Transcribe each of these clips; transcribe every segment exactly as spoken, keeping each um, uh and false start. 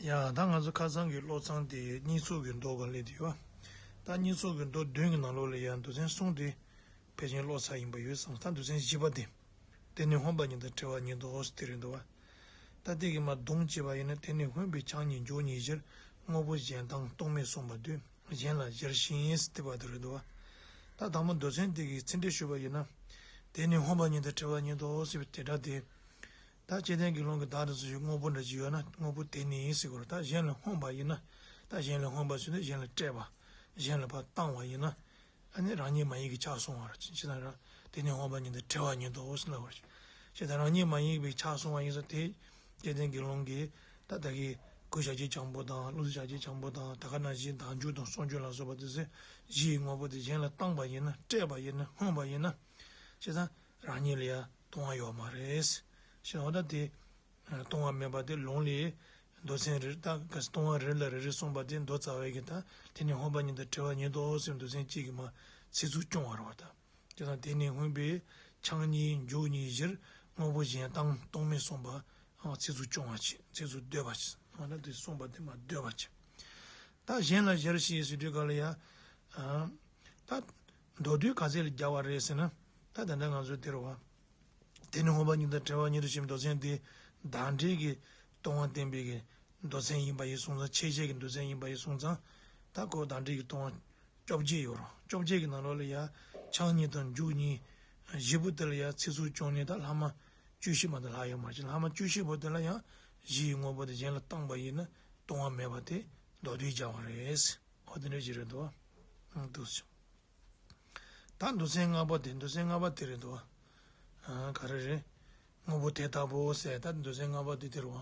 ཡ་ད་ང་ཚོ་ཁ་སང་གི་བློ་བཟང་དེ་གཉིས་ཚོགས་ཀྱི་མདོ་ག་ལས་དེ་ཡོད། ད་གཉིས་ཚོགས་ཀྱི་མདོ་བདུན་གྱི་ནང་ལོགས་ལ་ཡང་མདོ་ཚན་གསུམ་དེ་ཕལ་ཆེར་ཀློག་ཚར་ཡིན་པ་ཡོད་བསམ། ད་མདོ་ཚན་བཞི་པ་དེ། དེ་ནི་སྔོན་པ་ཉིད་དང་བྲལ་བ་ཉིད་དོ་ཟེར་དེ་རེད་འདུག་བ། ད་དེ་གི་མ་གདོང་བཅད་པ་ཡིན་ན། དེ་ནི་སྔོན་པོའི་ཆང་གཉིས་མཇུག་གཉིས་བཞིར། དངོས་པོ་གཞན་དང་རྟོག་མེད་གསུངས་པ་དུས། གཞན་ལ་གཞིར་ཤིང་ཟེར་དེ་བ་དེ་རེད་འདུག་བ། ད་དང་པོ་མདོ་ཚན་དེ་གི་ཚིག་འགྲེལ་ཞུས་པ་ཡིན་ན། དེ་ནི་སྔོན་པ་ཉིད་དང་བྲལ་བ་ཉིད་དོ་ཟེར་བའི་དེ་སྒྲ་དེ། ད་སྐྱེ་ལྡན་དགེ་སློང་གི་བདག་དང་སོ་སོའི་དངོས་པོ་འདྲ་ཅིག་ཡོད་ན། དངོས་པོ་དེ་ནི་ཟེར་དགོས་རེད། ད་གཞན་ལ་སྔོན་པ་ཡིན་ན། ད་གཞན་ལ་སྔོན་པ་ཟེར་ན་གཞན་ལ་སྤྲད་པ། གཞན་ལ་ཕར་བཏང་བ་ཡིན་ན། ཨ་ནི་རང་ཉིད་མ་ཡིན་གྱི་ཆགས་སོང་བ་རེད། ཅི་ལྟར་དེ་ནི་སྔོན་པ་ཉིད་དང་བྲལ་བ་ཉིད་དོ་ཟེར་ལབ་པ་རེད། ཅི་ལྟར་རང་ཉིད་མ་ཡིན་པའི་ཆགས་སོང་བ་ཡིན་ཙང་དེ་སྐྱེ་ལྡན་དགེ་སློང་གིས་ད་ལྟ་གི་གོས་ཞབས་ཀྱུ་འཇམ་པོ་དང་བློ་གཟུགས་ཞབས་ཀྱུ་འཇམ་པོ་དང་། ད་ག་ནང་བཞིན་དལ་འབྱོར་དང་གསོག་འཇོག་ལ་སོགས་པ་དེ་ཚོ་གཞི་ཡི་དངོས་པོ་དེ་གཞན་ལ་བཏང་བ་ཡིན་ན། སྤྲད་པ་ཡིན་ན། སྔོན་པ་ཡིན་ན། བྱས་ཙང་རང་ཉིད་ལ་ཡང་གཏོང་བ་ཡོད་མ་རེད། ཞེས་པ་ད་དེ། གཏོང་བ་མེད་པ་དེ་ལུང་ལས། མདོ་ཚན་རེ་ད་ག་གཏོང་བ་རེ་ལ་རེ་རེ་གསུངས་པ་དེ་མདོ་རྩ་བའི་གི་ད། དེ་ནི་སྔོན་པ་ཉིད་དང་བྲལ་བ་ཉིད་དོ་ཟེར་མདོ་ཚན་གཅིག་གི་མ་ཚིག་ཚུལ་སྐྱོང་བ་རེད་བ་ད། དེ་དང་དེ་ནི་སྔོན་པོའི་ཆང་གཉིས་མཇུག་གཉིས་བཞིར། དངོས་པོ་གཞན་དང་རྟོག་མེད་གསུངས་པ། ཨ་ཚིག་ཚུལ་སྐྱོང་བ་བྱེད། ཚིག་ཚུལ་ཟློས་པ་བྱེད། ཨ་ད་དེ་གསུངས་པ་དེ་མ་ཟློས་པ་བྱེད། ད་གཞན་ལ་གཞིར་ཤིང་ཟེར་དུས་ག་ལ་ཡ། ཨ་ད་མདོ་དོན་ག་ཚད་ལ་སྦྱར་བ་རེད་ཟེར་ན། ད་ད་ལྟ་ང་ཚོ་དེ་རེད་བ། དེ་ནི་སྔོན་པ་ཉིད་དང་བྲལ་བ་ཉིད་དོ་ཞེས་པའི་མདོ་ཚན་དེ། བདག་འབྲས་ཀྱི་སྟོང་པ་བསྟན་པའི་གི་མདོ་ཚན་ཡིན་པ་ཡིན་སོང་ཙང་། ཆེད་བཤད་ཀྱི་མདོ་ཚན་ཡིན་པ་ཡིན་སོང་ཙང་། ད་ཁོ་བདག་འབྲས་ཀྱི་སྟོང་པ་བཅོ་བརྒྱད་ཡོད་རེད། བཅོ་བརྒྱད་ཀྱི་ནང་ལོགས་ལ་ཡ། ཆང་གཉིས་དང་མཇུག་གཉིས་བཞི་པོ་དེ་ལ་ཡ་ཚིག་ཚུལ་སྐྱོང་ནས་ད་ལྷག་མ་བཅུ་བཞི་མ་གཏོགས་ལྷག་ཡོད་མ་རེད། ལྷག་མ་བཅུ་བཞི་པོ་དེ་ལ་ཡང་གཞི་ཡི་དངོས་པོ་དེ་གཞན་ལ་བཏང་པ་ཡིན་ན་གཏོང་བ་མེད་པ་དེ་མདོ་དོན་སྦྱར་བ་རེད། འོ་དེ་འདྲ་ཞིག་རེད་འདུག་བ། འདུག་སེ། ད་མདོ་ཚན་ལྔ་པ་དེ། མདོ་ཚན་ལྔ་པ་དེ་རེད་འདུག་བ། ཨ་ག་རེ་རེད། དངོས་པོ་དེ་ལྟ་བུ་ཟེར། ད་མདོ་ཚན་ལྔ་པ་དེ་དེ་རེད་བ།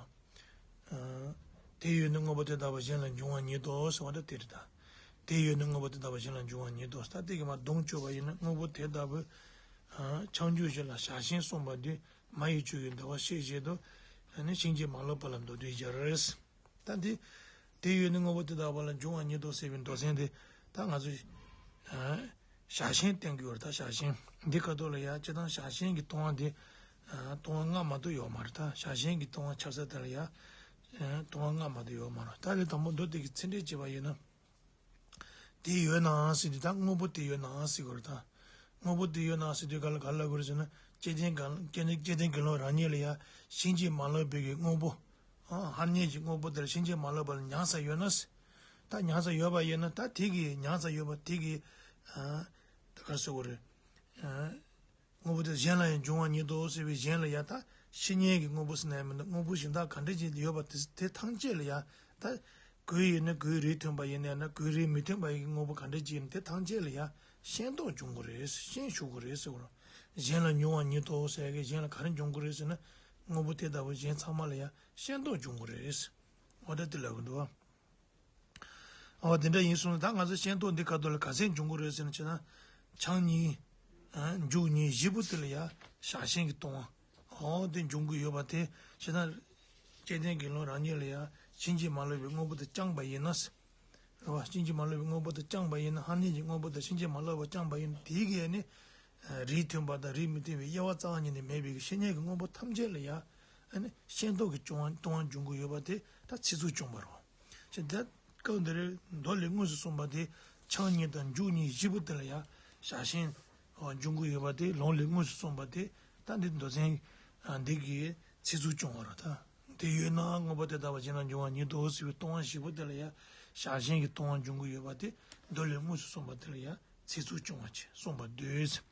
ཨ་དེ་ཡོད་ན་དངོས་པོ་དེ་ལྟ་བུ་གཞན་ལ་འབྱུང་བ་ཉིད་དོ་ཟེར་བ་ད་དེ་རེད་ད། དེ་ཡོད་ན་དངོས་པོ་དེ་ལྟ་བུ་གཞན་ལ་འབྱུང་བ་ཉིད་དོ་ཟེར། ད་དེ་གི་མ་གདོང་བཅད་པ་ཡིན་ན། དངོས་པོ་དེ་ལྟ་བུ་ཨ་ཆང་མཇུག་བཞི་ལ་བྱ་ཤིང་གསུངས་པ་དུས། མ་ཡི་ཆུ་གི་ཟླ་བ་ཤེས་བྱེད་དོ། ཨ་ནི་ཕྱིན་ཅི་མ་ལོག་པ་ལ་མདོ་དོན་སྦྱར། ད་འདི། དེ་ཡོད་ནི་དངོས་པོ་དེ་ལྟ་བུ་ལ་འབྱུང་བ་ཉིད་དོ་ཟེར་བའི་མདོ་ཚན་དེ། ད་ང་ཚོས། ཨ་བྱ་ཤིང་བསྟན་གྱི་ཡོད་རེད། ད་བྱ་ཤིང་འདི་ཁ་ཐོག་ལ་ཡ། སྤྱིར་བཏང་བྱ་ཤིང་གི་ལྟུང་བ་འདི། ཨ་ལྟུང་བ་ལྔ་མ་གཏོགས་ཡོད་མ་རེད། ད་བྱ་ཤིང་གི་ལྟུང་བ་ཆགས་ས་དེ་ལ་ཡ། ཨ་ལྟུང་བ་ལྔ་མ་གཏོགས་ཡོད་མ་རེད། ད་ལས་དང་པོ་མདོ་དེ་གི་ཚིག་འགྲེལ་བྱས་པ་ཡིན་ན། དེ་ཡོད་ནའང་ཟེར་དུས། ད་དངོས་པོ་དེ་ཡོད་ནའང་ཟེར་དགོས་རེད་ད། དངོས་པོ་དེ་ཡོད་ནའང་ཟེར་དུས་ག་ལ་ག་ལ་དགོས་རེད་ཟེར་ན། སྐྱེ་ལྡན་ག་སྐྱེ་ལྡན་དགེ་སློང་རང་ཉིད་ལ་ཡང་ཕྱིན་ཅི་མ་ལོག་པའི་གི་དངོས་པོ། ཨ་ཧ་ཉེ་གི་དངོས་པོ་དེར་ཕྱིན་ཅི་མ་ལོག་པ་ལ་མྱངས་ས་ཡོད་ན་ཟེར། ད་མྱངས་ས་ཡོད་པ་ཡིན་ན། ད་དེ་གི་མྱངས་ས་ཡོད་པ་དེ་གི། ཨ་ད་ག་ཟེར་དགོས་རེད། ཨ། དངོས་པོ་དེ་གཞན་ལ་ཡང་འབྱུང་བ་ཉིད་དོ་ཟེར་བའི་གཞན་ལ་ཡང་། ད་ཕྱི་ཉིད་ཀྱི་དངོས་པོ་ཟེར་ན་ཡང་མི་འདུག་དངོས་པོ་གཞན་དག་ག་འདྲ་ཅིག་ཡོད་པ་དེ་དེ་ཐམས་ཅད་ལ་ཡང་། ད་གོས་ཡིན་ན་གོས་རིགས་མཐུན་པ་ཡིན་ན་ཡང་ན། གོས་རིགས་མི་མཐུན་པ་ཡི་དངོས་པོ་ག་འདྲ་ཅིག་ཡིན་ན་དེ་ཐམས་ཅད་ལ་ཡང་ཤན་སྟོབས་འབྱུང་གི་རེད། ཤན་ཞུགས་ཀྱི་རེད་ཟེར་བ་རེད། གཞན་ལ་འབྱུང་བ་ཉིད་དོ་ཟེར་གི། གཞན་ལ་ག་རེ་འབྱུང་གི་རེད་ཟེར་ན། དངོས་པོ་དེ་ལྟ་བུ་གཞན་ཚང་མ་ལ་ཡང་ཤན་སྟོབས་འབྱུང་གི་རེད། འོ་ད་དེ་ལབ་གི་འདུག་བ། འོ་དེ་འདྲ་ཡིན་སོང་ན། ད་ང་ཚོ་ཤན་སྟོབས་འདི་ཁ་ཐོག་ལ་ག་ཚད་འབྱུང་གི་རེད་ཟེར་ན། བྱས་ན་ཆང་གཉིས། ཨ་མཇུག་གཉིས་བཞི་པོ་དེ་ལ་ཡ་བྱ་ཤིང་གི་ལྟུང་བ། འོ་དེ་འབྱུང་གི་ཡོད་པ་དེ། བྱས་ན་སྐྱེ་ལྡན་དགེ་སློང་རང་ཉིད་ལ་ཡ་ཕྱིན་ཅི་མ་ལོག་པའི་དངོས་པོ་དེ་བཅངས་པ་ཡིན་ན། རེད་བ། ཕྱིན་ཅི་མ་ལོག་པའི་དངོས་པོ་དེ་བཅངས་པ་ཡིན་ན། ཧ་ཉེ་གི་དངོས་པོ་དེ་ཕྱིན་ཅི་མ་ལོག་པ་བཅངས་པ་ཡིན་ན། དེའི་གི་ནི་རིགས་མཐུན་པ་དང་རིགས་མི་མཐུན་པའི་དབྱེ་བ་རྩ་བ་ཉིད་ནས་མེད་པའི་གི་ཕྱི་ཉིད་ཀྱི་དངོས་པོ་ཐམས་ཅད་ལ་ཡ། ཨ་ནི་ཤན་སྟོབས་ཀྱི་ལྟུང་བ་ལྟུང་བ་འབྱུང་གི་ཡོད་པ་དེ་ད་ཚིག་ཚུལ་བྱུང་བ་རེད། ཅེས་ད་སྐབས་འདིར་མདོ་ལས་དངོས་སུ་གསུངས་པ་དེ། ཆང་གཉིས་དང་མཇུག་གཉིས་བཞི་པོ་དེ་ལ་ཡང་བྱ་ཤིང་འབྱུང་གི་ཡོད་པ་དེ་ལུང་ལས་དངོས་སུ་གསུངས་པ་དེ། ད་འདི་མདོ་ཚན་འདི་གི་ཚིག་ཚུལ་བྱུང་བ་རེད་ད། དེ་ཡོད་ན་དངོས་པོ་དེ་ལྟ་བུ་གཞན་ལ་འབྱུང་བ་ཉིད་དོ་ཟེར་བའི་ལྟུང་བ་བཞི་པོ་དེ་ལ་ཡང་བྱ་ཤིང་གི་ལྟུང་བ་འབྱུང་གི་ཡོད་པ་དེ། མདོ་ལས་དངོས་སུ་གསུངས་པ་དེ་ལ་ཡང་ཚིག་ཚུལ་བྱུང་བ་ཅེས་གསུངས་པར་འདོད།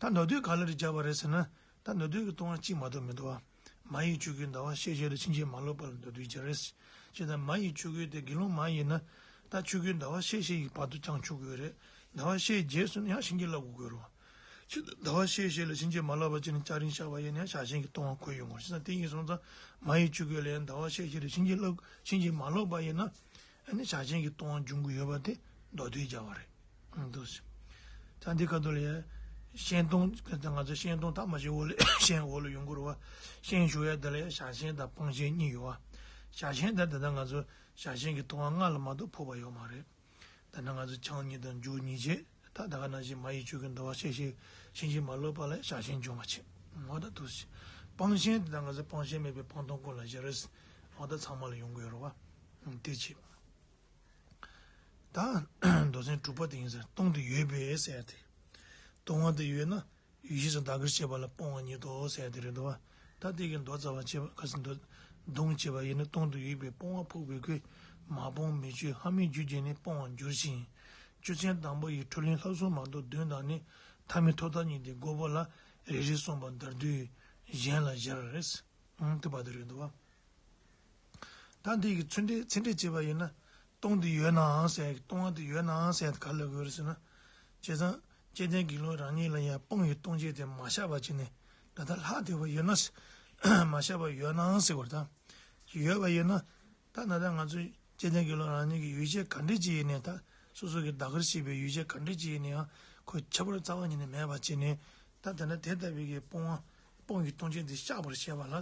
ད་མདོ་དོན་ག་ལ་རེ་སྦྱར་བ་རེད་ཟེར་ན། ད་མདོ་དོན་གྱི་ལྟུང་བ་གཅིག་མ་གཏོགས་མི་འདུག་བ། མ་ཡི་ཆོས་གོས་ཟླ་བ་ཤེས་བྱའི་ལས། ཕྱིན་ཅི་མ་ལོག་པ་ལ་མདོ་དོན་སྦྱར་རེད། ཅེས་ད་མ་ཡི་ཆོས་གོས་དེ་དགེ་སློང་མ་ཡིན་ན། ད་ཆོས་གོས་ཟླ་བ་ཤེས་བྱའི་བར་དུ་བཅང་ཆོག་གི་རེད། ཟླ་བ་ཤེས་རྗེས་སུ་ནི་ཡང་བྱིན་གྱིས་བརླབ་དགོས་རེད་བ། ཅེས་ད་ཟླ་བ་ཤེས་བྱའི་ལས་ཕྱིན་ཅི་མ་ལོག་པ་ཅིག་ནི་སྐྱ་རེངས་བཞག་པ་ཡིན་ན་ཡང་བྱ་ཤིང་གི་ལྟུང་བ་འཁོར་ཡོང་གི་རེད། ཅེས་ད་དེ་ཡིན་སོང་ཙང་མ་ཡི་ཆོས་གོས་ལ་ཡང་ཟླ་བ་ཤེས་བྱའི་ལས་ཕྱིན་ཅི་བརླབ་ཕྱིན་ཅི་མ་ལོག་པ་ཡིན་ན། ཨ་ནི་བྱ་ཤིང་གི་ལྟུང་བ་འབྱུང་གི་ཡོད་པ་དེ་མདོ་དོན་སྦྱར་བ་རེད། འདུག་སེ། ད་འདི་ཁ་ཐོག་ལ་ཡ། ཤན་སྟོང་། ང་ཚོ་ཤན་སྟོང་ད་མ་ཤེས་འོག་ལ་ཤན་འོག་ལ་ཡོང་གི་རེད་བ། ཤན་ཞུ་ཡ་དེ་ལ་ཡ་བྱ་ཤིང་དང་སྤང་ཤིང་གཉིས་ཡོད་བ། བྱ་ཤིང་ད་དེ་ད་ང་ཚོ་བྱ་ཤིང་གི་ལྟུང་བ་ལྔ་ལ་མ་གཏོགས་ཕོག་པ་ཡོད་མ་རེད། ད་ནི་ང་ཚོ་ཆང་གཉིས་དང་མཇུག་གཉིས་བྱས། ད་ད་ག་ནང་བཞིན་མ་ཡི་ཆོས་གོས་ཟླ་བ་ཤེས་བྱའི་ཕྱིན་ཅི་མ་ལོག་པ་ལ་བྱ་ཤིང་འབྱུང་བ་བྱེད། འོ་ད་འདུག་སེ། སྤང་ཤིང་དེ་ད་ང་ཚོ་སྤང་ཤིང་མེད་པའི་སྤང་ཐང་ཀུན་ལ་སྦྱར་རེད། འོ་ད་ཚང་མ་ལ་ཡོང་གི་ཡོད་རེད་བ། དེ་བྱས། ད་མདོ་ཚན་དྲུག་པ་དེ་ཡིན་ཟེར། སྟོང་དུ་ཡོད་པས་ཟེར་ཏེ། སྟོང་བ་དེ་ཡོད་ན། ཡུལ་ཤེས་སུ་བདག་གིར་བྱེད་པ་ལ་སྤོང་བ་ཉིད་དོ་ཟེར་དེ་རེད་འདུག་བ། ད་དེ་གི་མདོ་རྩ་བ་བྱེད་པ་ག་ཟེར་འདུག་སྡོམ་བྱེད་པ་ཡིན་ན། སྟོང་དུ་ཡོད་པས་སྤོང་བ་ཕོག་པའི་ཁུལ། མ་སྤངས་མི་ཆོས་ལྷ་མིན་རྒྱུད་ཀྱིས་ནི་སྤོང་བར་འགྱུར་ཞིང་། ཆོས་ཚན་དང་པོ་ཡི་འཁྲུལ་ལེན་ལྷག་བསམ་མ་གཏོགས་བདུན་དང་ནི། ཐ་མལ་ཐོག་མཐའ་གཉིས་ཏེ། དགོས་པ་ལ་རེ་རེ་གསུངས་པ་འདིར་འདུས། གཞན་ལ་སྦྱར། ཨང་དེ་བར་དུ་རེད་འདུག་བ། ད་འདི་གི་ཚུལ་འདྲེས་ཚིག་འགྲེལ་བྱས་པ་ཡིན་ན། སྟོང་དུ་ཡོད་ནའང་ཟེར་ཡ་གི་སྟོང་བ་དུ་ཡོད་ནའང་ཟེར་ཡ་དེ་ག་ལ་དགོས་རེད་ཟེར་ན། བྱས་ཙང་སྐྱེ་ལྡན་དགེ་སློང་རང་ཉིད་ལ་ཡང་སྤོང་བའི་ལྟུང་བྱེད་དེ་མ་བཤགས་པ་བྱས་ནས། ད་ལྟ་ལྷག་བསྡད་པ་ཡོད་ན། མ་བཤགས་པ་ཡོད་ནའང་ཟེར་བར་ད། ཡོད་པ་ཡིན་ན། ད་ད་ལྟ་ང་ཚོས་སྐྱེ་ལྡན་དགེ་སློང་རང་ཉིད་ཀྱི་ཡུལ་ཅན་ག་འདྲ་ཅིག་ཡིན་ནའང་། ད་སོ་སོ་གི་བདག་གིར་བྱེད་པའི་ཡུལ་ཅན་ག་འདྲ་ཅིག་ཡིན་ནའང་ཁོ་ཁྱད་པར་རྩ་བ་ཉིད་ནས་མེད་པ་བྱས་ནས། ད་དེ་འདྲ་དེ་ལྟ་བུའི་གི་སྤོང་བ་སྤོང་བའི་ལྟུང་བྱེད་འདི་བཤགས་པར་བྱེད་པ་ལ།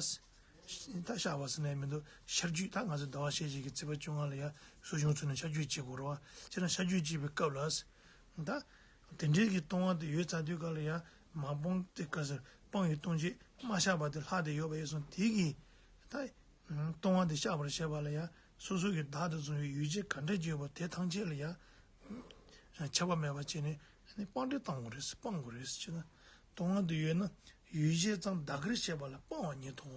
ད་བཤགས་པ་ཟེར་ནས་མི་འདུག་ཤར་བསྐྱོད། ད་ང་ཚོ་ཟླ་བ་ཞེས་བྱའི་གི་ཚེས་པ་བཅོ་ལྔ་ལ་ཡང་སོ་སྐྱོང་ཚུལ་ནས་ཤར་བསྐྱོད་བྱེད་དགོས་རེད་བ། བྱས་ན་ཤར་བསྐྱོད་བྱེད་པའི་སྐབས་ལ། ད་དེ་འདྲའི་གི་ལྟུང་བ་དེ་ཡོད་ཚར་དུས་སྐབས་ལ་ཡང་མ་སྤངས་ཏེ་ག་ཟེར་སྤོང་བའི་ལྟུང་བྱེད་མ་བཤགས་པ་དེ་ལྷག་བསྡད་ཡོད་པ་ཡིན་སོང་དེ་གི། ད་ལྟུང་བ་དེ་བཤགས་པར་བྱེད་པ་ལ་ཡང་སོ་སོ་གི་བདག་ཏུ་བཟུང་བའི་ཡུལ་ཅན་ག་འདྲ་ཅིག་ཡོད་པ་དེ་ཐམས་ཅད་ལ་ཡང་ཁྱབ་པ་མེད་པ་བྱས་ནས་སྤང་འགྲེ་བཏང་དགོས་རེད། སྤང་དགོས་རེད་ཅེ་ན། ལྟུང་བ་དེ་ཡོད་ན་ཡུལ་ཅན་ཙམ་བདག་གིར་བྱེད་པ་ལ་སྤང་བ་ཉིད་དོ།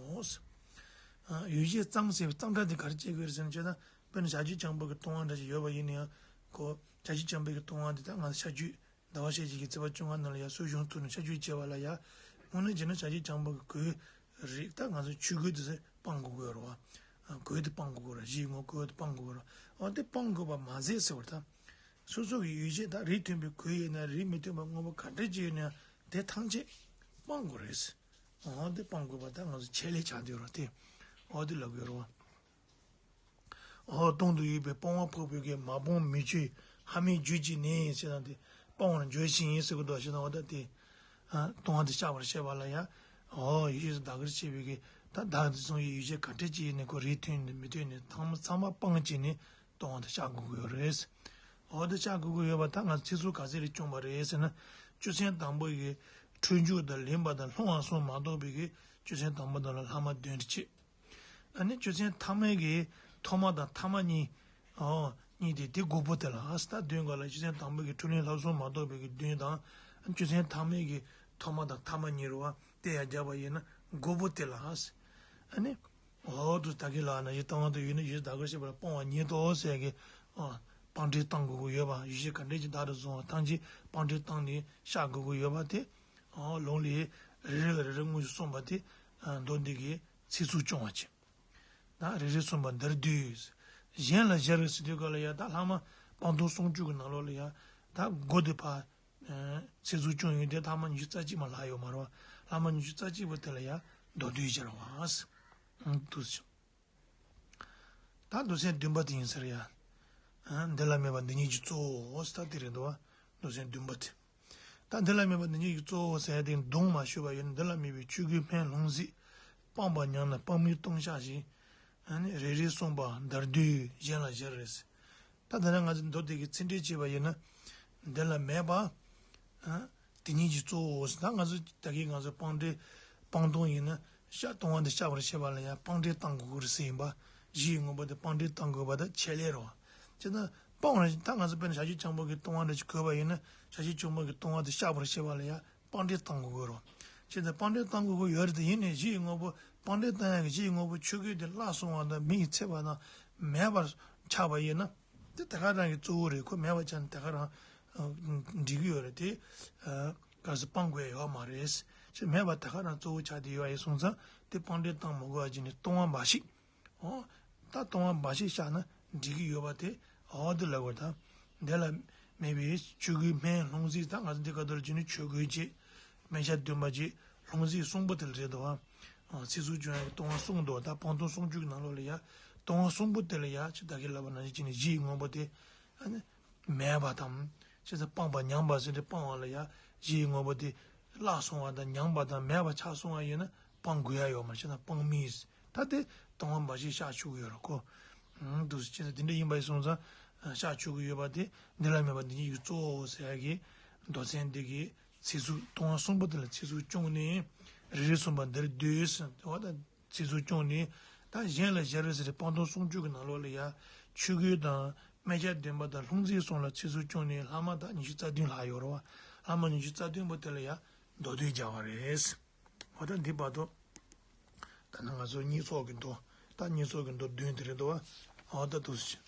ཡུལ་ཅན་ཙམ་ཟེར་བའི་ཙམ་སྒྲ་དེ་ག་རེ་བྱེད་དགོས་རེད་ཟེར་ན། བྱས་ན་དཔེར་ན་བྱ་རྒོད་རྐྱང་པ་གི་ལྟུང་བ་འདྲ་ཞིག་ཡོད་པ་ཡིན་ན་ཡང་། ཁོ་བྱ་རྒོད་རྐྱང་པའི་གི་ལྟུང་བ་འདི་ད་ང་ཤར་བསྐྱོད། ཟླ་བ་ཞེས་བྱའི་གི་ཚེས་པ་བཅོ་ལྔ་ནང་ལ་ཡང་སོ་སྐྱོང་ཚུལ་ནས་ཤར་བསྐྱོད་བྱེད་པ་ལ་ཡང་། དངོས་གནས་བྱས་ན་བྱ་རྒོད་རྐྱང་པ་གི་གོས་རིགས་ད་ང་ཚོ་ཆོས་གོས་དེ་ཚོ་སྤང་དགོས་ཀྱི་ཡོད་རེད་བ། གོས་དེ་སྤང་དགོས་ཀྱི་རེད། གཞི་ཡི་ངོ་བོ་གོས་དེ་སྤང་དགོས་ཀྱི་རེད། འོ་དེ་སྤང་དགོས་པ་མ་ཟད་ཟེར་བ་ད། སོ་སོ་གི་ཡུལ་ཅན་ད་རིགས་མཐུན་པའི་གོས་ཡིན་ན་རིགས་མི་མཐུན་པ་དངོས་པོ་ག་འདྲ་ཅིག་ཡོད་ན་ཡང་དེ་ཐམས་ཅད་སྤང་དགོས་རེད། འོ་དེ་སྤང་དགོས་པ་ད་ང་ཚོ་ཆེད་ལས་ཆགས་བསྡད་ཡོད་རེད་དེ། འོ་དེ་ལབ་ཀྱི་ཡོད་རེད་བ། འོ་སྟོང་དུ་ཡོད་པས་སྤོང་བ་ཕོག་པའི་གི་མ་སྤངས་མི་ཆོས་ལྷ་མིན་རྒྱུད་ཀྱིས་ནི་ཞེས་དང་དེ་སྤང་བར་འགྱུར་ཞིང་ཟེར་གི་འདུག་ཞེ་ན། འོ་ད་དེ་ལྟུང་བ་དེ་བཤགས་པར་བྱེད་པ་ལ་ཡང་། འོ་ཡུལ་ཅན་བདག་གིར་བྱེད་པའི་གི་ད་བདག་ཏུ་བཟུང་བའི་ཡུལ་ཅན་ག་འདྲ་ཅིག་ཡིན་ནའང་ཁོ་རིགས་མཐུན་ནི་མི་མཐུན་ནི་ཚང་མ་ཚང་མ་སྤངས་བྱས་ནས་ལྟུང་བ་དེ་བཤགས་དགོས་ཀྱི་ཡོད་རེད། འོ་དེ་བཤགས་དགོས་ཀྱི་ཡོད་པ་ད་ང་ཚོ་ཚིག་ཟུར་ག་ཚོད་རེ་བྱུང་བ་རེད་ཟེར་ན། ཆོས་ཚན་དང་པོ་ཡི་འཁྲུལ་འཇུག་དང་ལེན་པ་དང་སློང་བ་གསུམ་མ་གཏོགས་པའི་གི་ཆོས་ཚན་དང་པོ་དང་ལ་ལྷག་མ་བདུན་རེ་བྱས། ཨ་ནི་ཆོས་ཚན་ཐ་མའི་གི་ཐོག་མ་དང་ཐ་མ་གཉིས། ཨོ། གཉིས་དེ་དེ་དགུ་པོ་དེ་ལ་ཨ་ད་བདུན་ག་ལ་ཆོས་ཚན་དང་པོའི་གི་འཁྲུལ་ལེན་ལྷག་བསམ་མ་གཏོགས་པའི་གི་བདུན་དང་། ཨ་ནི་ཆོས་ཚན་ཐ་མའི་གི་ཐོག་མ་དང་ཐ་མ་གཉིས་རེད་བ། དེ་ཡང་བརྒྱབ་པ་ཡིན་ན་དགུ་པོ་དེ་ལ་ཨ། ཨ་ནི། འོ་དུ་ད་གི་ལ་ན་ཡི་ལྟུང་བ་དུ་ཡོད་ན་ཡུལ་བདག་གིར་བྱེད་པ་ལ་སྤོང་བ་ཉིད་དོ་ཟེར་གི། ཨ། སྤང་འགྲེ་བཏང་དགོས་ཀྱི་ཡོད་པ། ཡུལ་ཅན་ག་འདྲ་ཅིག་བདག་ཏུ་བཟུང་བ་ཐམས་ཅད་སྤང་འགྲེ་བཏང་ནས་བཤགས་དགོས་ཀྱི་ཡོད་པ་དེ། ཨོ་ལུང་ལས་རེ་རེ་ལ་རེ་རེ་དངོས་སུ་གསུངས་པ་དེ། ཨ་མདོ་འདི་གི་ཚིག་ཟུར་སྐྱོང་བ་བྱས། ད་རེ་རེ་གསུངས་པ་འདིར་འདུས། གཞན་ལ་སྦྱར་ཟེར་དུས་སྐབས་ལ་ཡ་ད་ལྷག་མ་སྤང་ལྟུང་སུམ་ཅུ་གི་ནང་ལོགས་ལ་ཡ། ད་དགུ་དེ་ཕར། ཨ་ཚིག་ཟུར་སྐྱོང་ཡོང་དུས་ལྷག་མ་ཉི་ཤུ་རྩ་གཅིག་མ་ལྷག་ཡོད་མ་རེད་བ། ལྷག་མ་ཉི་ཤུ་རྩ་གཅིག་པོ་དེ་ལ་ཡ་མདོར་བསྡུས་སྦྱར་བ། འདུས། ད་མདོ་ཚན་བདུན་པ་དེ་ཡིན་ཟེར་ཡ། ཨ་འདི་ལ་སྨྲས་པ་འདི་ཉིད་ཀྱི་གཙོ་བོ་ཟེར་ད་དེ་རེད་འདུག་བ། མདོ་ཚན་བདུན་པ་དེ། ད་འདི་ལ་སྨྲས་པ་འདི་ཉིད་ཀྱི་གཙོ་བོ་ཟེར་ཡ་དེ་གདོང་མ་ཞུ་བ་ཡོད་ན། འདི་ལ་སྨྲས་པའི་ཆོས་གོས་སྨན་ལྷུང་བཟེད་སྤངས་པ་ཉམས་ན་སྤང་མི་ལྟུང་བཤགས་ཤིང་། ཨ་ནི་རེ་རེ་གསུངས་པ་འདིར་འདུས། གཞན་ལ་སྦྱར་རེད། ད་དེ་ནས་ང་ཚོས་མདོ་དེ་གི་ཚིག་འགྲེལ་བྱས་པ་ཡིན་ན། འདི་ལ་སྨྲས་པ། ཨ་དེ་ཉིད་ཀྱི་གཙོ་བོ་ཟེར། ད་ང་ཚོ་ད་གིན་ང་ཚོ་སྤང་འགྲེ་སྤང་ལྟུང་ཡིན་ན་བཤགས་ལྟུང་བ་འདི་བཤགས་པར་བྱེད་པ་ལ་ཡང་སྤང་འགྲེ་བཏང་དགོས་ཀྱི་རེད་ཟེར་ཡིན་པ། གཞི་ཡི་དངོས་པོ་དེ་སྤང་འགྲེ་བཏང་དགོས་པ་ད་ཆེད་ལས་རེད་བ། བྱས་ཙང་སྤང་བ་ད་ང་ཚོ་དཔེར་ན་བྱ་རྒོད་རྐྱང་པ་གི་ལྟུང་བ་འདྲ་ཞིག་གོས་པ་ཡིན་ན་བྱ་རྒོད་རྐྱང་པ་གི་ལྟུང་བ་དེ་བཤགས་པར་བྱེད་པ་ལ་ཡང་སྤང་འགྲེ་བཏང་དགོས་ཀྱི་རེད་བ། བྱས་ཙང་སྤང་འགྲེ་བཏང་དགོས་ཀྱི་ཡོད་རེད་དེ། ཡིན་ནའི་གཞི་ཡི་དངོས་པོ་སྤང་འགྲེ་བཏང་ཡག་གི་གཞི་ཡི་དངོས་པོ་ཆོས་གོས་དེ་བརླག་སོང་བ་དང་མེ་ཡིས་ཚིག་པ་དང་མེད་པར་ཆགས་པ་ཡིན་ན། དེ་དེ་ག་རང་གི་གཙོ་བོ་རེད། ཁོ་མེད་པ་ཆགས་ན་དེ་ག་རང་འགྲིག་གི་ཡོད་རེད་དེ། ག་ཚོད་སྤང་དགོས་ཡ་ཡོད་མ་རེད། ཅེས་མེད་པ་དེ་ག་རང་གཙོ་བོ་ཆགས་བསྡད་ཡོད་ཡིན་སོང་ཙང་དེ་སྤང་འགྲེ་བཏང་མི་དགོས་པ་བྱས་ནས་ལྟུང་བ་འབའ་ཞིག་ཨོ། ད་ལྟུང་བ་འབའ་ཞིག་བཤགས་ན་འགྲིག་གི་ཡོད་པ་དེ་ཨོ་དེ་ལབ་དགོས། ད་འདི་ལ་སྨྲས་པའི་ཆོས་གོས་སྨན་ལྷུང་བཟེད། ད་ང་ཚོ་འདི་ག་དོར་བྱས་ནས་ཆོས་གོས་བྱས། སྨན་ཆ་འདོན་པ་བྱས། ལྷུང་བཟེད་གསུམ་པོ་དེ་ལ་རེད་དོ། ཚིག་ཟུར་སྐྱོང་ཡག་གི་ལྟུང་བ་གསུམ་འདུག་ད་སྤང་ལྟུང་སུམ་ཅུ་གི་ནང་ལོགས་ལ་ཡ། ལྟུང་བ་གསུམ་པོ་དེ་ལ་ཡ་ཅི་ད་གིན་ལབ་པ་ནང་བཞིན་བྱས་ནས་གཞི་ཡི་དངོས་པོ་དེ། ཨ་ནི། མེད་པ་དང་། བྱས་ཙང་སྤངས་པ་ཉམས་པ་ཟེར་ཏེ་སྤངས་པ་ལ་ཡ། གཞི་ཡི་དངོས་པོ་དེ་བརླག་སོང་བ་དང་ཉམས་པ་དང་མེད་པ་ཆགས་སོང་བ་ཡིན་ན་སྤང་དགོས་ཡ་ཡོད་མ་རེད། བྱས་ཙང་སྤང་མི། ད་དེ་ལྟུང་བ་འབའ་ཞིག་བཤགས་ཆོག་གི་ཡོད་རེད་ཁོ། ཨང་འདུག་སེ་བྱས་ཙང་དེ་འདྲ་ཡིན་པ་ཡིན་སོང་ཙང་། བཤགས་ཆོག་གི་ཡོད་པ་དེ་འདི་ལ་སྨྲས་པ་འདི་ཉིད་ཀྱི་གཙོ་བོ་ཟེར་ཡ་གི་མདོ་ཚན་འདི་གི་ཚིག་ཟུར་ལྟུང་བ་གསུམ་པོ་དེ་ལ་ཚིག་ཟུར་སྐྱོང་ནས་རེ་རེ་གསུངས་པ་འདིར་འདུས་ཟེར་བ་དང་། ཚིག་ཟུར་སྐྱོང་ནས་ད་ ད་གཞན་ལ་སྦྱར་བའི་ཟེར་ཏེ་སྤངས་རྟོགས་གསུམ་བཅུ་གི་ནང་ལོགས་ལ་ཡ། ཆོས་གོས་དང་སྨན་ཆ་ལྡན་པ་དང་ལྷུང་བཟེད་གསུམ་ལ་ཚིགས་སུ་བཅད་ནས་ལྷག་མ་ད་ཉི་ཤུ་རྩ་བདུན་ལྷག་ཡོད་རེད་བ། ལྷག་མ་ཉི་ཤུ་རྩ་བདུན་པོ་དེ་ལ་ཡ་མདོ་སྡེ་སྦྱར་བ་རེད། འོ་ད་འདི་བར་དུ། ད་ནི་ང་ཚོ་བསྙེན་རྫོགས་ཀྱི་མདོ། ད་བསྙེན་རྫོགས་ཀྱི་མདོ་བདུན་དེ་རེད་འདུག་བ། འོ་ད་འདུག་སེ།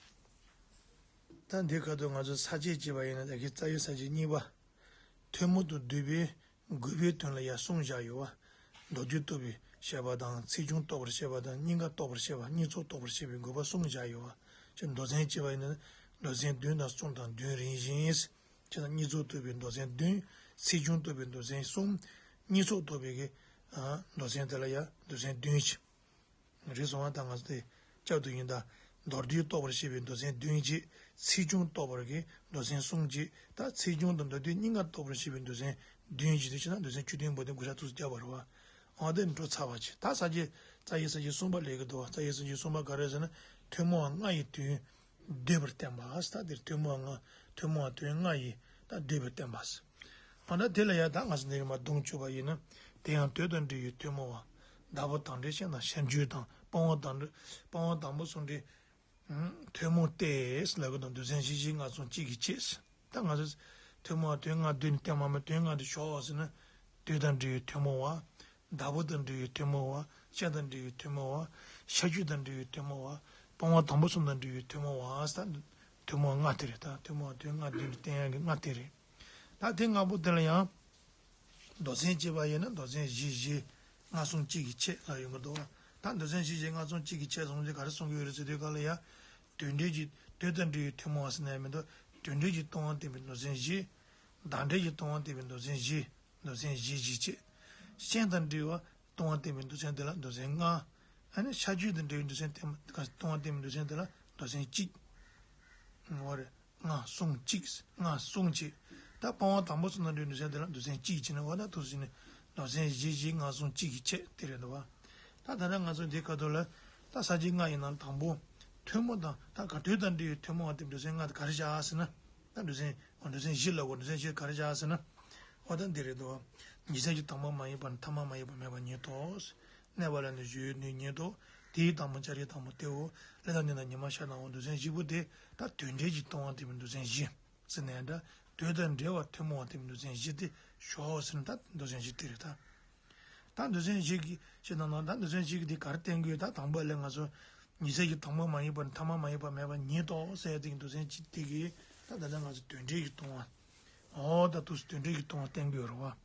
ད་འདི་ཁ་ཐུག་ང་ཚོ་ས་བཅད་བྱས་པ་ཡིན་ན་ད་གི་རྩ་བའི་ས་བཅད་གཉིས་པ། ཐུན་མོང་དུ་བསྡུས་པའི་དགོས་པའི་དོན་ལ་ཡང་གསུམ་བཞག་ཡོད་བ། མདོར་བསྡུས་རྟོགས་པའི་བཤད་པ་དང་ཚིག་བྱུང་རྟོགས་པར་བཤད་པ་དང་སྙིང་ག་རྟོགས་པར་བཤད་པ། བསྙེན་རྫོགས་རྟོགས་པར་བཤད་པའི་དགོས་པ་གསུམ་བཞག་ཡོད་བ། ཅེས་མདོ་ཚན་བྱས་པ་ཡིན་ན་མདོ་ཚན་བདུན་དང་གསུམ་དང་བདུན་རེ་བཞིན། ཅེས་དང་བསྙེན་རྫོགས་རྟོགས་པའི་མདོ་ཚན་བདུན། ཚིག་བྱུང་རྟོགས་པའི་མདོ་ཚན་གསུམ། བསྙེན་རྫོགས་རྟོགས་པའི་གི་ཨ་མདོ་ཚན་དེ་ལ་ཡང་མདོ་ཚན་བདུན་ཞིག་རེད་སོང་བ་དང་ང་ཚོ་དེ་བསྐྱར་དུ་ཡིན་ད། མདོར་བསྡུས་རྟོགས་པར་བཤད་པའི་མདོ་ཚན་བདུན་གཅིག་ཚིག་བྱུང་རྟོགས་པར་གྱི་མདོ་ཚན་གསུམ་གཅིག་ད་ཚིག་བྱུང་དང་མདོར་བསྡུས་གཉིས་ཀ་རྟོགས་པར་བཤད་པའི་མདོ་ཚན་བདུན་གཅིག་དེ་བྱས་ན་མདོ་ཚན་བཅུ་བདུན་པོ་དེ་འགོད་བྱ་ཐུགས་སུ་བརྒྱབ་པ་རེད་བ། འོ་དེ་འགྲོ་ཚར་བ་ཅིག་ད་ས་བཅད་རྩ་བའི་ས་བཅད་གསུམ་པ་སླེབས་ཀྱི་འདུག་བ། རྩ་བའི་ས་བཅད་གསུམ་པ་ག་རེ་ཟེར་ན་ཐུན་མོང་བ་ལྔ་ཡི་དོན་བསྡུས་པར་བསྟན་པ་ཟེར། ད་འདིར་ཐུན་མོང་བ་ལྔ་ཐུན་མོང་བ་དོན་ལྔ་ཡི་ད་བསྡུས་པར་བསྟན་པ་ཟེར། འོ་ན་དེ་ལ་ཡང་ད་ང་ཚོ་འདིར་མ་གདུང་བཅུ་པ་ཡིན་ན། དེ་ཡང་དོན་དང་འབྲེལ་བའི་ཐུན་མོང་བ། བདག་པོ་དང་འབྲེལ་ཤེས་དང་ཤར་རྒྱུད་དང་སྤོང་བ་དང་འབྲེལ་སྤོང་བ་དང་པོ་གསུམ་འབྲེལ། ཐུན་མོང་སྟེ་ལབ་ཀྱི་དང་མདོ་ཚན་བཞི་བཞི་ལྔ་གསུམ་གཅིག་གི་ཕྱེད། ད་ང་ཚོ་ཐུན་མོང་བ་དོན་ལྔ་བསྡུས་ནས་བསྟན་པ་མ་དོན་ལྔ་དེ་ཞོག་ཟེར་ན། དོན་དང་འབྲེལ་བའི་ཐུན་མོང་བ། བདག་པོ་དང་འབྲེལ་བའི་ཐུན་མོང་བ། ཤེས་དང་འབྲེལ་བའི་ཐུན་མོང་བ། ཤར་རྒྱུད་དང་འབྲེལ་བའི་ཐུན་མོང་བ། སྤོང་བ་དང་པོ་གསུམ་དང་འབྲེལ་བའི་ཐུན་མོང་བ་ཟེར། ཐུན་མོང་ལྔ་དེ་རེད། ད་ཐུན་མོང་བ་དོན་ལྔ་བསྡུས་ནས་བསྟན་ཡག་གི་ལྔ་དེ་རེད། ད་དེ་ལྔ་པོ་དེ་ལ་ཡང་མདོ་ཚན་བྱས་པ་ཡིན་ན་མདོ་ཚན་བཞི་བཞི་ལྔ་གསུམ་གཅིག་གི་ཕྱེད་ལ་ཡོང་གི་འདུག་བ། ད་མདོ་ཚན་བཞི་བཞི་ལྔ་གསུམ་གཅིག་གི་ཕྱེད་གསུངས་ཏེ་ག་རེ་གསུང་གི་ཡོད་རེད་ཟེར་དུས་ག་ལ་ཡ། དོན་འབྲེལ་གྱི་དོན་དང་འབྲེལ་བའི་ཐུན་མོང་བ་ཟེར་ན་ཡང་མི་འདུག་དོན་འབྲེལ་གྱི་ལྟུང་བ་བསྟན་པའི་མདོ་ཚན་བཞི། བདག་འབྲེལ་གྱི་ལྟུང་བ་བསྟན་པའི་མདོ་ཚན་བཞི། མདོ་ཚན་བཞི་བཞི་བྱས། ཤེས་དང་འབྲེལ་བ་ལྟུང་བ་བསྟན་པའི་མདོ་ཚན་དེ་ལ་མདོ་ཚན་ལྔ། ཨ་ནི་ཤར་རྒྱུད་དང་འབྲེལ་བའི་མདོ་ཚན་བསྟན་པ་ལྟུང་བ་བསྟན་པའི་མདོ་ཚན་དེ་ལ་མདོ་ཚན་གཅིག་འོ་རེད། ལྔ་གསུམ་གཅིག་ལྔ་གསུམ་གཅིག་ད་སྤོང་བ་དང་པོ་གསུམ་དང་འབྲེལ་བའི་མདོ་ཚན་དེ་ལ་མདོ་ཚན་གཅིག་བྱས་ནས་འོ་ན་ཐུགས་སུ་ནས་མདོ་ཚན་བཞི་བཞི་ལྔ་གསུམ་གཅིག་གི་ཕྱེད་དེ་རེད་འདུག་བ། ད་ད་ལྟ་ང་ཚོ་འདི་ཁ་ཐོག་ལ་ད་ས་བཅད་ལྔ་ཡི་ནང་དང་པོ་ཐུན་མོང་དང་ད་ག་དོན་དང་འབྲེལ་བའི་ཐུན་མོང་བ་དེ་མདོ་ཚན་ལྔ་དེ་ག་རེ་བཞག་ཟེར་ན། ད་མདོ་ཚན་འོ་མདོ་ཚན་བཞི་ལ་འོ་མདོ་ཚན་བཞི་ག་རེ་བཞག་ཟེར་ན། འོ་ད་འདི་རེད་འདུག་བ། ཉི་ཚེ་གཅིག་དང་པོ་མ་ཡིན་པར་ཐ་མ་མ་ཡིན་པ་མེད་པ་ཉིད་དོ། གནས་པ་ལ་ནི་གཞོལ་བའི་ནུས་ཉིད་དོ། དེའི་དང་པོ་བྱ་རིགས་དང་པོ་སྟེའོ། ལས་དང་ནི་དང་ཉི་མ་ཤར་དང་འོ་མདོ་ཚན་བཞི་པོ་དེ་ད་དོན་འབྲེལ་གྱི་ལྟུང་བ་བསྟན་པའི་མདོ་ཚན་བཞི། ཟེར་ནས་འདྲ། དོན་དང་འབྲེལ་བ་ཐུན་མོང་བ་བསྟན་པའི་མདོ་ཚན་བཞི་སྟེ་ཞོག་ཟེར་ན་ད་མདོ་ཚན་བཞི་དེ་རེད་ད། ད་མདོ་ཚན་བཞི་གི་ཞེས་དང་ནང་ད་མདོ་ཚན་བཞི་གི་དེ་ག་རེ་བསྟན་དགོས་ད་དང་པོ་ལས་ང་ཚོ་ཉི་ཚེ་གཅིག་དང་པོ་མ་ཡིན་པར་ཐ་མ་མ་ཡིན་པ་མེད་པ་ཉིད་དོ་ཟེར་ཡ་དེ་གི་མདོ་ཚན་གཅིག་དེ་གི་ད་ད་ལྟ་ང་ཚོ་དོན་འབྲེལ་གྱི་ལྟུང་བ། འོ་ད་དུས་སུ་དོན་འབྲེལ་གྱི་ལྟུང་བ་བསྟན་དགོས་རེད་བ།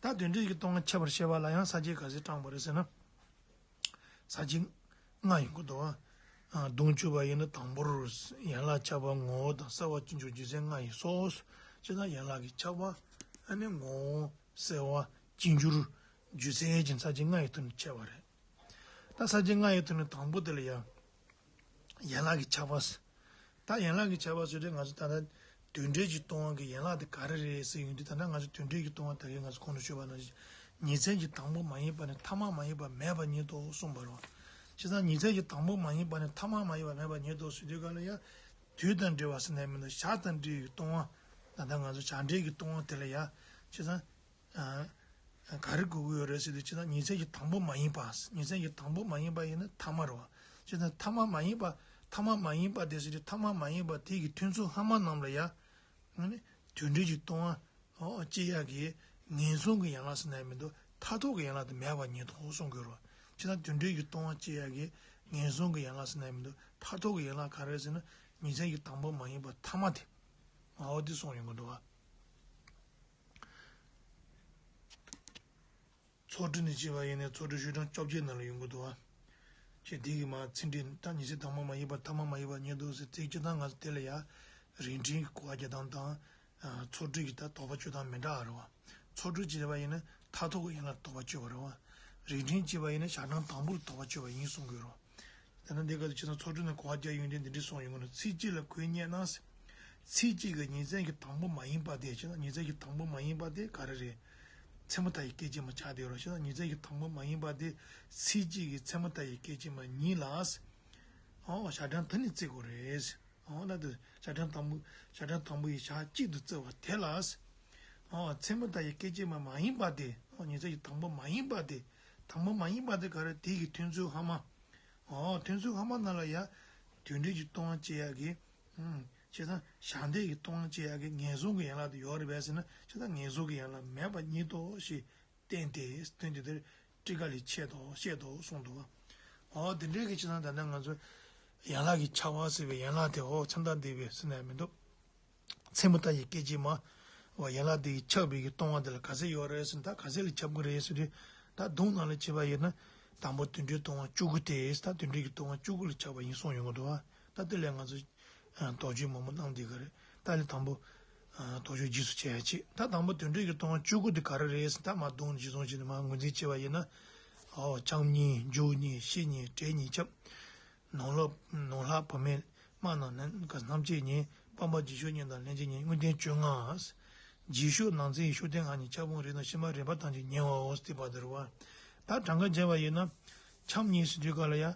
ད་དོན་འབྲེལ་གྱི་ལྟུང་བ་འཆད་པར་བཤད་པ་ལ་ཡང་ས་བཅད་ག་ཚོད་དྲངས་པ་རེད་ཟེར་ན། ས་བཅད་ལྔ་ཡིན་དགོས་འདུག་བ། གདུང་བཅུ་པ་ཡིན་ན་དང་པོར་ཡན་ལག་ཁྱབ་པ་ངོ་བོ་དང་གསལ་བ་ཅན་འབྱུང་རྒྱུ་མཚན་ལྔ་ཡིན་སོ། ཅེས་དང་ཡན་ལག་གི་ཁྱབ་པ་ཨ་ནི་ངོ་བོ་གསལ་བ་ཅན་འབྱུང་རྒྱུ་མཚན་ཡིན་ས་བཅད་ལྔ་ཡི་ཐོག་ནས་འཆད་པ་རེད། ད་ས་བཅད་ལྔ་ཡི་ཐོག་ནས་དང་པོ་དེ་ལ་ཡང་ཡན་ལག་གི་ཁྱབ་པ། ད་ཡན་ལག་གི་ཁྱབ་པ་ཟེར་དུས་ང་ཚོ་ད་ལྟ་དོན་འབྲེལ་གྱི་ལྟུང་བ་གི་ཡན་ལག་དེ་ག་རེ་རེད་ཟེར་ཡོང་དུས་ད་ལྟ་ང་ཚོ་དོན་འབྲེལ་གྱི་ལྟུང་བ་ད་གིན་ང་ཚོ་གོང་དུ་ཞུས་པ་ནང་བཞིན་ཉི་ཚེ་གཅིག་དང་པོ་མ་ཡིན་པ་ནི་ཐ་མ་མ་ཡིན་པ་མེད་པ་ཉིད་དོ་གསུངས་པ་རེད། བྱས་ཙང་ཉི་ཚེ་གཅིག་དང་པོ་མ་ཡིན་པ་ནི་ཐ་མ་མ་ཡིན་པ་མེད་པ་ཉིད་དོ་ཟེར་དུས་ག་ལ་ཡ། དུས་དང་འབྲེལ་བ་ཟེར་ནས་མི་འདུག་བྱ་དང་འབྲེལ་བའི་ལྟུང་བ། ད་ལྟ་ང་ཚོ་བྱ་འབྲེལ་གྱི་ལྟུང་བ་དེ་ལ་ཡ། བྱས་ཙང་། ག་རེ་དགོས་ཀྱི་ཡོད་རེད་ཟེར་དུས་ཅི་ན་ཉི་ཚེ་གཅིག་དང་པོ་མ་ཡིན་པ། ཉི་ཚེ་གཅིག་དང་པོ་མ་ཡིན་པ་ཡིན་ན་ཐ་མ་རེད་བ། ཅི་ན་ཐ་མ་མ་ཡིན་པ། ཐ་མ་མ་ཡིན་པ་དེ་ཟེར་དུས་ཐ་མ་མ་ཡིན་པ་དེ་གི་ཐུན་ཚོད་སྔ་མ་རྣམས་ལ་ཡ། ཨ་ནི་དོན་འབྲེལ་གྱི་ལྟུང་བ། ཨོ་སྐྱེ་ཡག་གི་ངན་སོང་གི་ཡན་ལག་ཟེར་ན་ཡང་མི་འདུག་མཐར་ཐུག་གི་ཡན་ལག་དེ་མེད་པ་ཉིད་དོ་གསུང་དགོས་རེད་བ། ཅི་ན་དོན་འབྲེལ་གྱི་ལྟུང་བ་སྐྱེ་ཡག་གི་ངན་སོང་གི་ཡན་ལག་ཟེར་ན་ཡང་མི་འདུག་མཐར་ཐུག་གི་ཡན་ལག་ག་རེ་ཟེར་ན་ཉི་ཚེ་གཅིག་དང་པོ་མ་ཡིན་པ་ཐ་མ་དེ། ཨོ་དེ་གསུངས་ཡོང་གི་འདུག་བ། ཚོགས་དྲུག་ནས་བྱས་པ་ཡིན་ན་ཚོགས་དྲུག་ཤོག་གྲངས་བཅོ་བརྒྱད་ནང་ལ་ཡོང་གི་འདུག་བ། ཅེས་འདི་གི་མ་ཚིག་འགྲེལ་ད་ཉི་ཚེ་དང་པོ་མ་ཡིན་པར་ཐ་མ་མ་ཡིན་པ་ཉིད་དོ་ཟེར་ཚིག་སྤྱི་དང་ང་ཚོ་དེ་ལ་ཡ། རིགས་འགྲེ་གི་གོ་བ་རྒྱག་སྟངས་དང་། ཚོགས་དྲུག་གི་ད་དོགས་པ་གཅོད་སྟངས་མི་འདྲ་བ་རེད་བ། ཚོགས་དྲུག་བྱས་པ་ཡིན་ན་མཐར་ཐུག་གི་ཡན་ལག་དོགས་པ་གཅོད་པ་རེད་བ། རིགས་འགྲེ་བྱས་པ་ཡིན་ན་ཞག་གྲངས་དང་པོ་ལ་དོགས་པ་གཅོད་པ་ཡིན་གསུང་གི་ཡོད་རེད་བ། དེ་ན་འདི་ག་ཚོད་ཕྱི་ན་ཚོགས་དྲུག་ནས་གོ་བ་རྒྱག་ཡོང་དུས་འདི་འདྲ་གསུངས་ཡོང་གི་ན་ཚིག་གཅིག་ལ་གོས་རྙེད་ན། ཚིག་གཅིག་གི་ཉི་ཚེ་གཅིག་དང་པོ་མ་ཡིན་པ་དེ་ཕྱི་ན་ཉི་ཚེ་གཅིག་དང་པོ་མ་ཡིན་པ་དེ་ག་རེ་རེད། མཚན་མོ་ལྟ་བུའི་སྐད་ཅིག་མ་ཆགས་བསྡད་ཡོད་རེད་ཕྱི་ན་ཉི་ཚེ་གཅིག་དང་པོ་མ་ཡིན་པ་དེ་ཚིག་གཅིག་གི་མཚན་མོ་ལྟ་བུའི་སྐད་ཅིག་མ་ཉིད་ལ། ཨོ་ཞག་གྲངས་དེ་ནས་བརྩི་དགོས་རེད། ཨོ་ན་དེ་ཞག་གྲངས་དང་པོ་ཞག་གྲངས་དང་པོ་ཡི་ཞག་གཅིག་ཏུ་བརྩི་བ་དེ་ལ། ཨོ་མཚན་མོ་ལྟ་བུའི་སྐད་ཅིག་མ་མ་ཡིན་པ་དེ་ཨོ་ཉི་ཚེ་གཅིག་དང་པོ་མ་ཡིན་པ་དེ་དང་པོ་མ་ཡིན་པ་དེ་ག་རེ་དེ་གི་ཐུན་ཚོད་སྔ་མ། ཨོ་ཐུན་ཚོད་སྔ་མ་ནང་ལ་ཡ་དུད་འགྲོ་གི་ལྟུང་བ་བྱེད་ཡག་གི། ཨུམ། བྱས་ཙང་ཞག་འདས་ཀྱི་ལྟུང་བ་བྱེད་ཡག་གི་ངན་སོང་གི་ཡན་ལག་དེ་ཡོད་རེད་པས་ཟེར་ན། བྱས་ཙང་ངན་སོང་གི་ཡན་ལག་མེད་པ་ཉིད་དོ་ཞེས་བསྟན་ཏེ། བསྟན་ཏེ་དེར་ཊཱི་ཀ་ལས་འཆད་དོ་བཤད་དོ་གསུངས་འདུག་བ། ཨོ་དེ་འདྲའི་གི་བྱས་ཙང་ད་ལྟ་ང་ཚོ་ཡན་ལག་གི་ཆགས་པ་ཟེར་བའི་ཡན་ལག་དེ་ཨོ་མཚམས་དང་ལྡན་པའི་ཟེར་ན་མི་འདུག་མཚན་མོ་ལྟ་ཡི་སྐད་ཅིག་མ། འོ་ཡན་ལག་དེ་ཡི་ཆགས་པའི་གི་ལྟུང་བ་དེ་ལ་ག་ཚད་ཡོད་རེད་ཟེར་ན། ད་ག་ཚད་ལ་ཁྱབ་ཀྱི་རེད་ཟེར་དུས། ད་སྡོམ་ནང་ལ་བྱས་པ་ཡིན་ན། དང་པོ་དུད་འགྲོའི་ལྟུང་བ་བཅུ་དགུ་སྟེ། ད་དུད་འགྲོའི་གི་ལྟུང་བ་བཅུ་དགུ་ལ་ཁྱབ་པ་ཡིན་གསུངས་ཡོང་གི་འདུག་བ། ད་དེ་ལས་ང་ཚོ་དོགས་གཅོད་མང་པོ་གནང་བསྡད་ཀྱི་རེད། ད་ལས་དང་པོ་དོགས་གཅོད་རྗེས་སུ་བྱེད་ཡ་ཅིག་ད་དང་པོ་དུད་འགྲོའི་གི་ལྟུང་བ་བཅུ་དགུ་དེ་ག་རེ་རེད་ཟེར། ད་མར་སྡོམ་གཞིར་བཟུང་བྱས་ནས་མར་ངོས་འཛིན་བྱས་པ་ཡིན་ན། འོ་ཆང་གཉིས། རྒྱུ་གཉིས། ཤི་གཉིས། བྲེད་གཉིས་ཁྱབ། ནོར་ལྷག་ནོར་ལྷག་བུད་མེད། དམག་ནང་ནན་ག་སྣམ་བཅད་གཉིས། སྤངས་པ་རྗེས་ཤུལ་གཉིས་དང་ལྷན་ཅིག་གཉིས། དངོས་བསྟན་བཅོ་ལྔ། རྗེས་ཤུལ་ནང་ཚན་ཤུགས་བསྟན་ལྔ་གཉིས། ཆགས་སྤོང་རིགས་དང་ཕྱི་མ་རིགས་པ་ཐམས་ཅད་ཉེ་བའོ་ཟེར་བ་དེ་རེད་བ། ད་གྲངས་ཀ་བྱས་པ་ཡིན་ན། ཆང་གཉིས་ཟེར་དུས་སྐབས་ལ་ཡ་